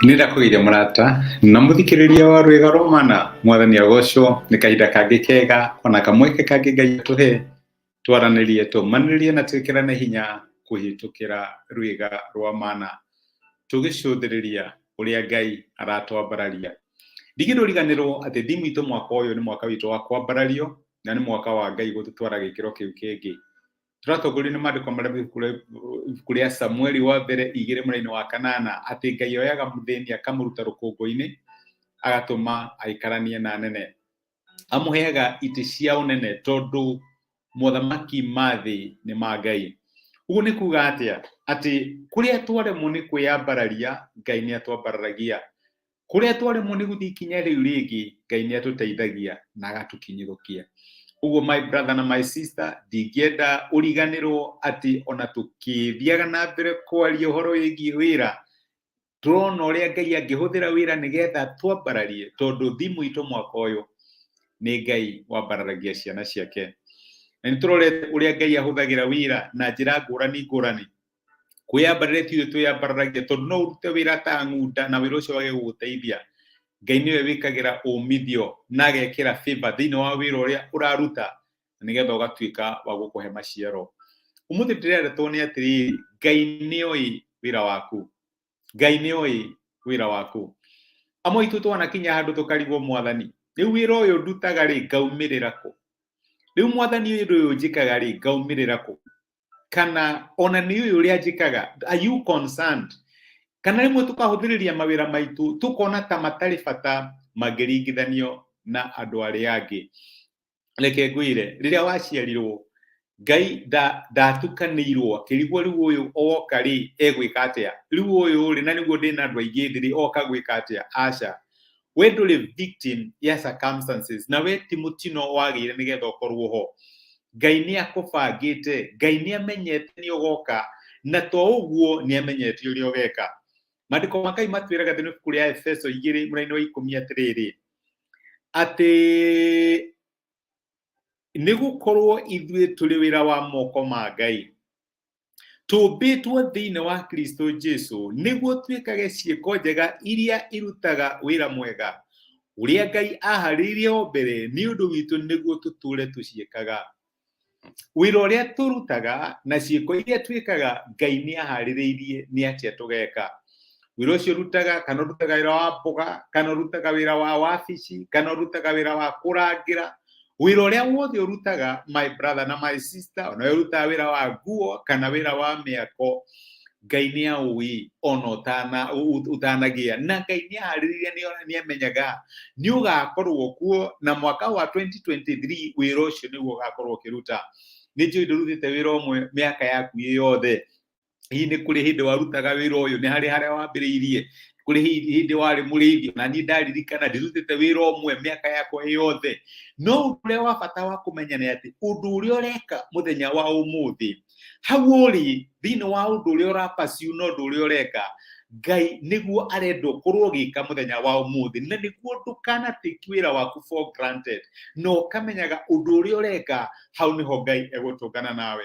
Nĩ ndakũgeithia mũrata na mũthikĩrĩria wa Rwĩga Rwa Mana. Mwathani agocwo nĩ kahinda kangĩ kega ona kamweke kangĩ Ngai atũhe twaranĩrie, tũmanĩrĩrie na twĩkĩrane hinya kũhĩtũkĩra Rwĩga Rwa Mana, tũgĩcũthĩrĩria ũrĩa Ngai aratwambararia. Ndingĩndũriganĩrwo atĩ thimu itũ mwaka ũyũ nĩ mwaka witũ wa kwambarario na nĩ mwaka wa Ngai gũtũtwara gĩkĩro kĩu kĩngĩ. Tũratongorio nĩ maandĩko marĩa ibuku rĩa Samueli wa mbere 2:8, atĩ Ngai oyaga mũthĩni akamũruta rũkũngũ-inĩ, agatũma aikaranie na anene, amũheaga itĩ cia ũnene, tondũ mothamaki ma thĩ nĩ ma Ngai. Ũguo nĩ kuga atĩa? Atĩ kũrĩa twaremwo nĩ kwĩyambararia, Ngai nĩ atwambararagia. Kũrĩa twaremwo nĩ gũthiĩ ikinya rĩu rĩngĩ, Ngai nĩ atũteithagia na agatũkinyũrũkia. Ũguo my brother na my sister, ndingĩenda ũriganĩrwo atĩ ona tũkĩthiaga na mbere kwaria ũhoro wĩgiĩ wĩra, tũrona ũrĩa Ngai angĩhũthĩra wĩra nĩgetha twambararie, tondũ thimũ itũ mwaka ũyũ nĩ Ngai wambararagia ciana ciake. Na nĩ tũrorete ũrĩa Ngai ahũthagĩra wĩra na njĩra ngũrani ngũrani. Kwĩyambarĩria ti ithuĩ twĩyambararagia, tondũ no ũrute wĩra ta ng'unda na wĩra ũcio wage gũgũteithia. Ngai nĩwe wĩkagĩra ũmithio na agekĩra favor thĩinĩ wa wĩra ũrĩa ũraruta, nĩgetha ũgatuĩka wa gũkũhe maciaro. Ũmũthĩ ndĩreretwo nĩ atĩrĩrĩ, Ngai nĩoĩ wĩra waku. Ngai nĩoĩ wĩra waku. Amwe aitũ twanakinya handũ tũkarigwo, Mwathani, rĩu wĩra ũyũ ndutaga rĩ, ngaumĩrĩra kũ? Rĩu Mwathani, ũndũ ũyũ njĩkaga rĩ, ngaumĩrĩra kũ? Kana ona nĩ ũyũ ũrĩa njĩkaga, are you concerned? Kana rĩmwe tũkahũthĩrĩria mawĩra maitũ, tũkona ta matarĩ bata mangĩringithanio na andũ arĩa angĩ. Reke ngwĩre, rĩrĩa waciarirwo, Ngai ndatukanĩirwo akĩrigwo rĩu ũyũ oka rĩ egwĩka atĩa, rĩu ũyũ rĩ, na nĩguo ndĩna andũ aingĩ thĩ rĩ, oka gwĩka atĩa. Aca, we ndũrĩ victim ya circumstances, na we ti mũtino wagĩire nĩgetha ũkorwo ho. Ngai nĩ akũbangĩte, Ngai nĩ amenyete nĩ ũgoka, na to ũguo, nĩ amenyete ũrĩa ũgeka. Maandĩko ma Ngai matwĩraga thĩinĩ wa ibuku rĩa Efeso 2:10 atĩrĩrĩ, atĩ nĩ gũkorwo ithuĩ tũrĩ wĩra wa moko ma Ngai, tũmbĩtwo thĩinĩ wa Kristo Jesu nĩguo twĩkage ciĩko njega iria irutaga wĩra mwega ũrĩa Ngai aharĩirie o mbere nĩ ũndũ witũ nĩguo tũtũũre tũciĩkaga. Wĩra ũrĩa tũrutaga na ciĩko iria twĩkaga, Ngai nĩ aharĩrĩirie nĩ atĩa tũgeka. Wĩra ũcio ũrutaga, kana ũrutaga wĩra wa mboga, kana ũrutaga wĩra wa wabici, kana ũrutaga wĩra wa kũrangĩra, wĩra ũrĩa wothe ũrutaga, my brother na my sister, ona we ũrutaga wĩra wa nguo kana wĩra wa mĩako, Ngai nĩ aũĩ ona ũtanagĩa, na Ngai nĩ aharĩrĩirie, nĩ amenyaga nĩ ũgakorwo kuo, na mwaka wa 2023 wĩra ũcio nĩguo ũgakorwo ũkĩruta. Nĩ njũĩ ndũrutĩte wĩra ũmwe mĩaka yaku ĩ yothe. Hihi nĩ kũrĩ hĩndĩ warutaga wĩra ũyũ, nĩ harĩ harĩa wambĩrĩirie, kũrĩ hĩndĩ warĩ mũrĩithi. Na niĩ ndaririkana ndirutĩte wĩra ũmwe mĩaka yakwa ĩ yothe. No ũndũ ũrĩa wa bata wa kũmenya nĩ atĩ ũndũ ũrĩa ũreka mũthenya wa ũmũthĩ, hau ũrĩ thĩinĩ wa ũndũ ũrĩa ũrapaciu na ũndũ ũrĩa ũreka, Ngai nĩguo arenda ũkorwo ũgĩka mũthenya wa ũmũthĩ, na nĩguo ndũkanatake wĩra waku for granted, na ũkamenyaga ũndũ ũrĩa ũreka, hau nĩho Ngai egũtũngana nawe.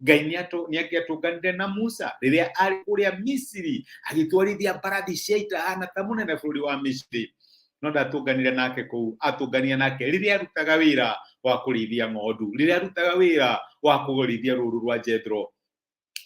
Ngai nĩ angĩatũnganire na Musa rĩrĩa arĩ kũrĩa Misiri agĩtwarithia mbarathi cia ita ahana ta mũnene bũrũri wa Misiri, no ndatũnganire nake kũu. Atũnganire nake rĩrĩa arutaga wĩra wa kũrĩithia ng'ondu, rĩrĩa arutaga wĩra wa kũrĩithia rũũru rwa Jethro.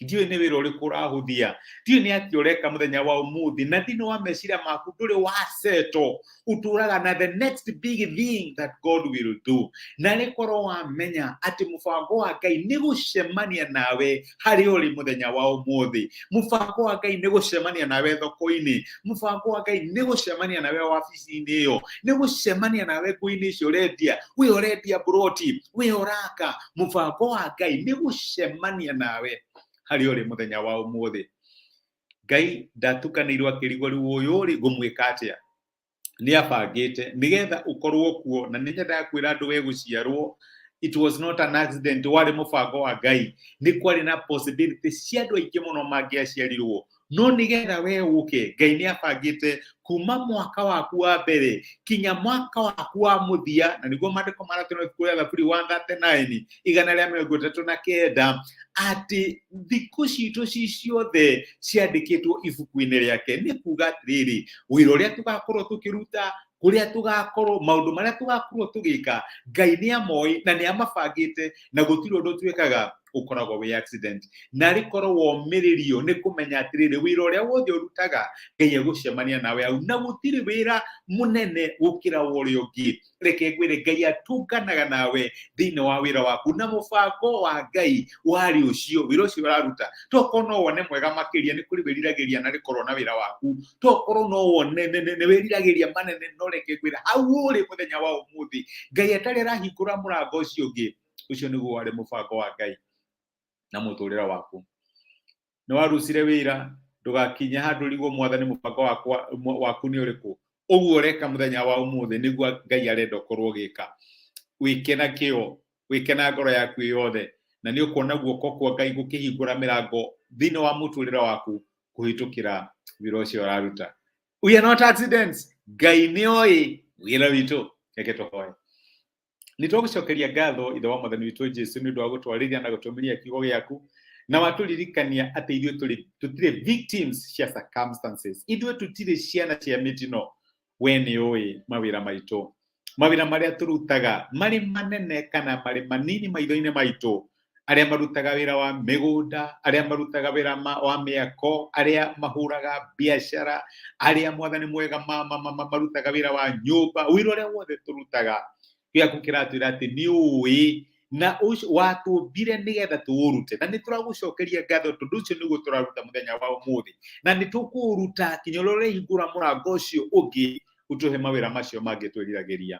Ndiũĩ nĩ wĩra ũrĩkũ ũrahũthia, ndiũĩ nĩ atĩa ũreka mũthenya wa ũmũthĩ, na thĩinĩ wa meciria maku ndũrĩ wasetwo, ũtũraga na the next big thing that God will do. Na nĩ korwo wamenya atĩ mũbango wa Ngai nĩ gũcemania nawe harĩa ũrĩ mũthenya wa ũmũthĩ, mũbango wa Ngai nĩ gũcemania nawe thoko-inĩ, mũbango wa Ngai nĩ gũcemania nawe wabici-inĩ ĩyo, nĩ gũcemania nawe nguo-inĩ icio ũrendia, we ũrendia mburoti, we ũraka, mũbango wa Ngai nĩ gũcemania nawe harĩa ũrĩ mũthenya wa ũmũthĩ. Ngai ndatukanĩirwo akĩrigwo rĩu ũyũ rĩ ngũmwĩka atĩa. Nĩ abangĩte nĩgetha ũkorwo kuo. Na nĩ nyendaga kwĩra andũ, we gũciarwo, it was not an accident, warĩ mũbango wa Ngai. Nĩ kwarĩ na possibility cia andũ aingĩ mũno mangĩaciarirwo. No nĩgetha we ũke, Ngai nĩ abangĩte kuma mwaka waku wa mbere kinya mwaka waku wa mũthia, na nĩguo maandĩko maratũna ibuku rĩa Thaburi 139, 139, atĩ thikũ citũ ci ciothe ciandĩkĩtwo ibuku-inĩ rĩake. Nĩ kuga atĩrĩrĩ, wĩra ũrĩa tũgakorwo tũkĩruta, kũrĩa tũgakorwo, maũndũ marĩa tũgakorwo tũgĩka, Ngai nĩ amoĩ na nĩ amabangĩte, na gũtirĩ ũndũ twĩkaga ũkoragwo wĩ accident. Na rĩkorwo womĩrĩrio nĩ kũmenya atĩrĩrĩ, wĩra ũrĩa wothe ũrutaga Ngai egũcemania nawe hau, na gũtirĩ wĩra mũnene gũkĩra wa ũrĩa ũngĩ. Reke ngwĩre, Ngai atũnganaga nawe thĩinĩ wa wĩra waku, na mũbango wa Ngai warĩ ũcio, wĩra ũcio ũraruta tokorwo no wone mwega makĩria, nĩ kũrĩ wĩriragĩria na rĩkorwo na wĩra waku, tokorwo no wone nĩ wĩriragĩria manene, no reke ngwĩre hau ũrĩ mũthenya wa ũmũthĩ Ngai atarĩ arahingũra mũrango ũcio ũngĩ. Ũcio nĩguo warĩ mũbango wa Ngai na mũtũrĩre waku. Nĩ warucire wĩra, ndũgakinye handũ ũrigwo Mwathani mũbango waku nĩ ũrĩkũ. Ũguo ũreka mũthenya wa ũmũthĩ nĩguo Ngai arenda ũkorwo ũgĩka. Wĩke na kĩo, wĩke na ngoro yaku yothe, na nĩ ũkuona guoko kwa Ngai gũkĩhingũra mĩrango thĩinĩ wa mũtũrĩre waku kũhĩtũkĩra wĩra ũcio ũraruta. We are not accidents. Ngai nĩ oĩ wĩra witũ. Reke tũhoe. Nĩ twagũcokeria ngatho Ithe wa Mwathani witũ Jesu nĩ ũndũ wa gũtwarĩria na gũtũmĩria kiugo gĩaku, na watũririkania atĩ ithuĩ tũtirĩ victims cia circumstances, ithuĩ tũtirĩ ciana cia mĩtino. We nĩ ũĩ mawĩra maitũ, mawĩra marĩa tũrutaga marĩ manene kana marĩ manini maitho-inĩ maitũ, arĩa marutaga wĩra wa mĩgũnda, arĩa marutaga wĩra wa mĩako, arĩa mahũraga biacara, arĩa Mwathani mwega marutaga wĩra wa nyũmba, wĩra ũrĩa wothe tũrutaga, gĩaku kĩratwĩra atĩ nĩ ũĩ na watũmbire nĩgetha tũũrute, na nĩ tũragũcokeria ngatho tondũ ũcio nĩguo tũraruta mũthenya wa ũmũthĩ, na nĩ tũkũũruta kinya ũrĩa ũrĩhingũra mũrango ũcio ũngĩ ũtũhe mawĩra macio mangĩ twĩriragĩria.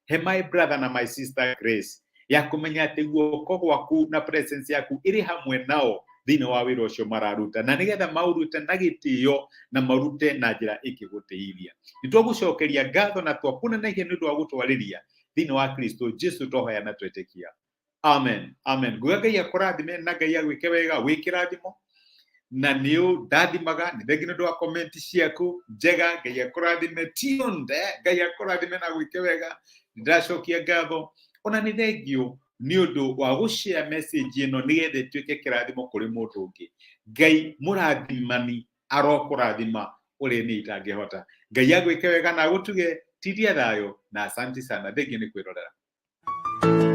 He my brother na my sister grace ya kũmenya atĩ guoko gwaku na presence yaku ĩrĩ hamwe nao thĩinĩ wa wĩra ũcio mararuta, na nĩgetha maũrute na gĩtĩo na marute na njĩra ĩngĩgũtĩithia. Nĩ twagũcokeria ngatho na twakũnenehia nĩ ũndũ wa gũtwarĩria thĩinĩ wa Kristo Jesu, twahoya na twetĩkia. Amen. Amen. Nguga Ngai akũrathime na Ngai agwĩke wega, wĩ kĩrathimo na nĩ ndathimaga. Nĩ thengi nĩ ũndũ wa comment ciaku njega. Ngai akũrathime tionde, Ngai akũrathime na gwĩke wega. Nĩ ndĩracokia ngatho ona nĩ thengio nĩ ũndũ wa gũshare message ĩno nĩgetha ĩtuĩke kĩrathimo kũrĩ mũndũ ũngĩ. Ngai mũrathimani arokũrathima ũrĩa niĩ itangĩhota. Ngai agwĩke wega na agũtuge. Tiria thayũ na asanti sana. Thengiũ nĩ kwĩrorera.